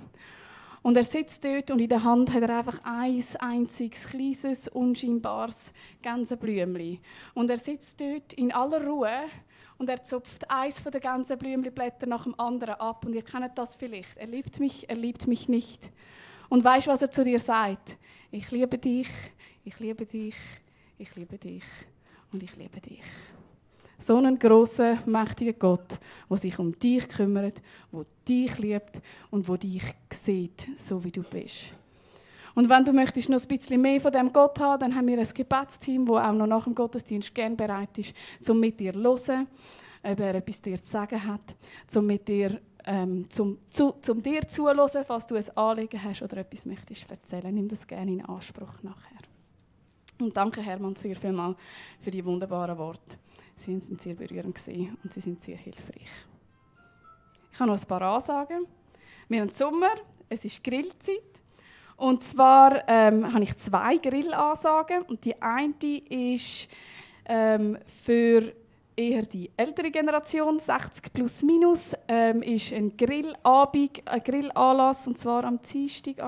Und er sitzt dort und in der Hand hat er einfach ein einziges, kleines, unscheinbares Gänseblümchen. Und er sitzt dort in aller Ruhe und er zupft eins der Gänseblümchenblätter nach dem anderen ab. Und ihr kennt das vielleicht. Er liebt mich nicht. Und weißt du, was er zu dir sagt? Ich liebe dich, ich liebe dich, ich liebe dich und ich liebe dich. So einen grossen, mächtigen Gott, der sich um dich kümmert, der dich liebt und der dich sieht, so wie du bist. Und wenn du möchtest noch ein bisschen mehr von diesem Gott haben, dann haben wir ein Gebetsteam, das auch noch nach dem Gottesdienst gerne bereit ist, um mit dir zu hören, ob er etwas dir zu sagen hat, um mit dir zum dir zuzuhören, falls du ein Anliegen hast oder etwas möchtest erzählen. Nimm das gerne in Anspruch nachher. Und danke Hermann sehr vielmals für die wunderbaren Worte. Sie sind sehr berührend und sie sind sehr hilfreich. Ich habe noch ein paar Ansagen. Wir haben Sommer, es ist Grillzeit. Und zwar habe ich 2 Grillansagen. Und die eine ist für eher die ältere Generation, 60 plus minus, ist ein Grillabend, ein Grillanlass, und zwar am Dienstag,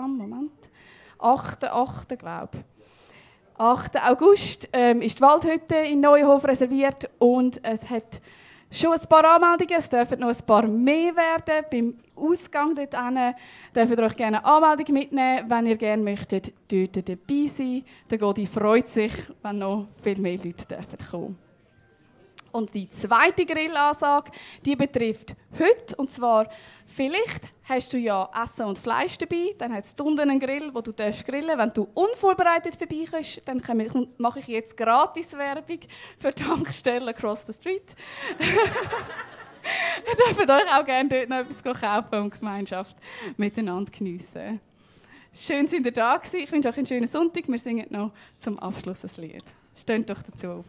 8. glaube ich. 8. August ist die Waldhütte in Neuhof reserviert und es hat schon ein paar Anmeldungen, es dürfen noch ein paar mehr werden. Beim Ausgang dorthin dürft ihr euch gerne eine Anmeldung mitnehmen, wenn ihr gerne möchtet dort dabei sein. Der Godi freut sich, wenn noch viel mehr Leute kommen dürfen. Und die zweite Grillansage, die betrifft heute, und zwar vielleicht hast du ja Essen und Fleisch dabei, dann hat es unten einen Grill, wo du grillen darfst. Wenn du unvorbereitet vorbeikommst, dann mache ich jetzt gratis Werbung für die Tankstelle across the street. Ihr dürft euch auch gerne dort noch etwas kaufen und Gemeinschaft miteinander geniessen. Schön, dass ihr da gewesen. Ich wünsche euch einen schönen Sonntag. Wir singen noch zum Abschluss ein Lied. Steht doch dazu auf.